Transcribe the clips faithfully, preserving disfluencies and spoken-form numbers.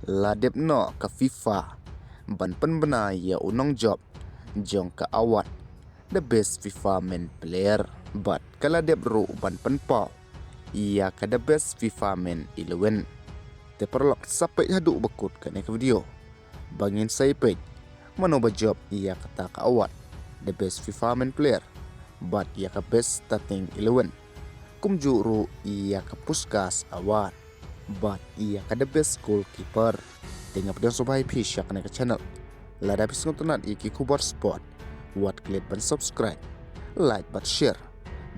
La dep noh ka FIFA ban pynbna ïa u nongjop jong ka award The Best FIFA Men Player bad ka la dep ruh ban pynpaw ïa ka The Best FIFA Men Eleven. Te paralok, sa peit haduh ba kut kane ka video ba ngin sa ïa peit mano ba jop ïa kata ka award The Best FIFA Men Player bad ïa ka Best Starting Eleven, kumjuh ruh ïa ka Puskas Award bad ïa ka The Best Goalkeeper. Te nga pdiang sngewbha ïa phi sha kane ka channel. Lada phi sngewtynnat ïa ki khubor sport, wat klet ban subscribe, like bad share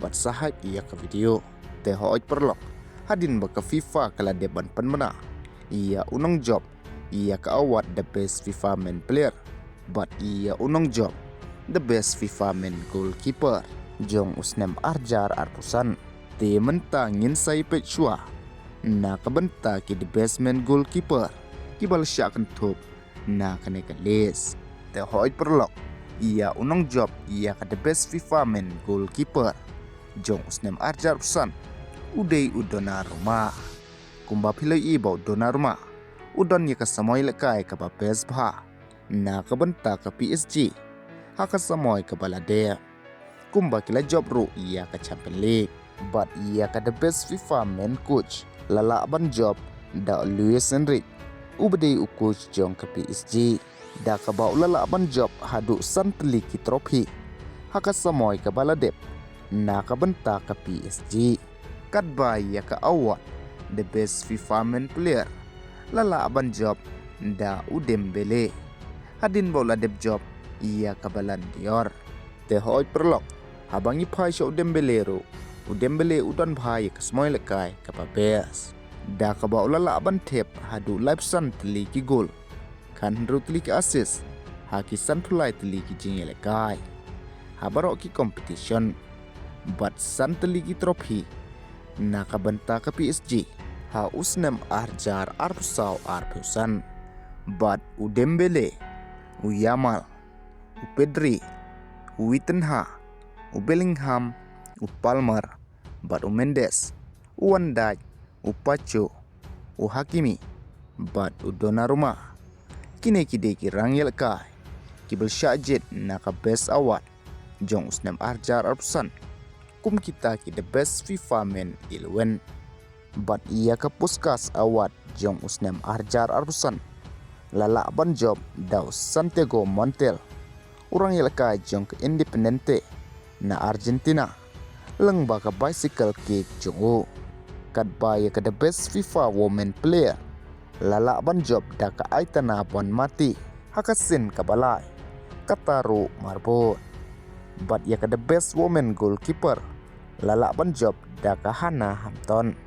bad sa hype ïa ka video. Te hooid paralok, hadien ba ka FIFA ka la dep ban pynbna ïa u nongjop ïa ka award The Best FIFA Men Player bad ïa u nongjop The Best FIFA Men Goalkeeper jong u snem arhajar arphew san. Te mynta ngin sa ïa peit shuwa na ka bynta ki The Best Men Goalkeeper kiba la shah kynthup na kane ka list. Te hooid paralok, ïa u nongjop ïa ka The Best FIFA Men Goalkeeper jong u snem arhajar arphew san u dei u Donnarumma. Kumba phi la ïohi ba u Donnarumma u don ïa ka samoi lehkai kaba best bha na ka bynta ka PSG ha ka samoi kaba la dep. Kumba ki la jop ruh ïa ka Champions League bad ïa ka The Best FIFA Men Coach la lah ban jop da u Luis Enrique, uba dei u coach jong ka PSG, da kaba u la lah ban jop haduh san tylli ki trophy ha ka samoi kaba la dep na ka bynta ka PSG. Katba ïa ka award The Best FIFA Men Player la lah ban jop da u Dembele hadien ba u la dep jop ïa ka Ballon d'Or. Te hooid paralok, haba ngi phai sha u Dembele ruh, u Dembele u don bha ïa ka samoi lehkai kaba best, da kaba u la lah ban thep haduh laiphew san tylli ki goal, khathynriew tylli ki assist ha ki sanphew lai tylli ki jingïalehkai ha baroh ki competition, bad san tylli ki trophy na ka bynta ka PSG ha u snem arhajar arphew saw arphew san. Bad u Dembele, u Yamal, u Pedri, u Vitinha, u Bellingham, u Palmer bad u Mendes, u Van Dijk, u Pacho, u Hakimi bad u Donnarumma. Kine ki dei ki rangïalehkai kiba la shah jied na ka Best Award jong u snem arhajar arphew san kum kita ki The Best FIFA Men Eleven. Bad ïa ka Puskas Award jong u snem arhajar arphew san la lah ban jop da u Santiago Montiel, u rangïalehkai jong ka Independiente na Argentina, lyngba ka bicycle kick jong u. Katba ïa ka The Best FIFA Women Player la lah ban jop da ka Aitana Bonmati ha ka sien kaba lai, kata ruh marbud. Bad ïa ka The Best Women Goalkeeper la lah ban jop da ka Hannah Hampton.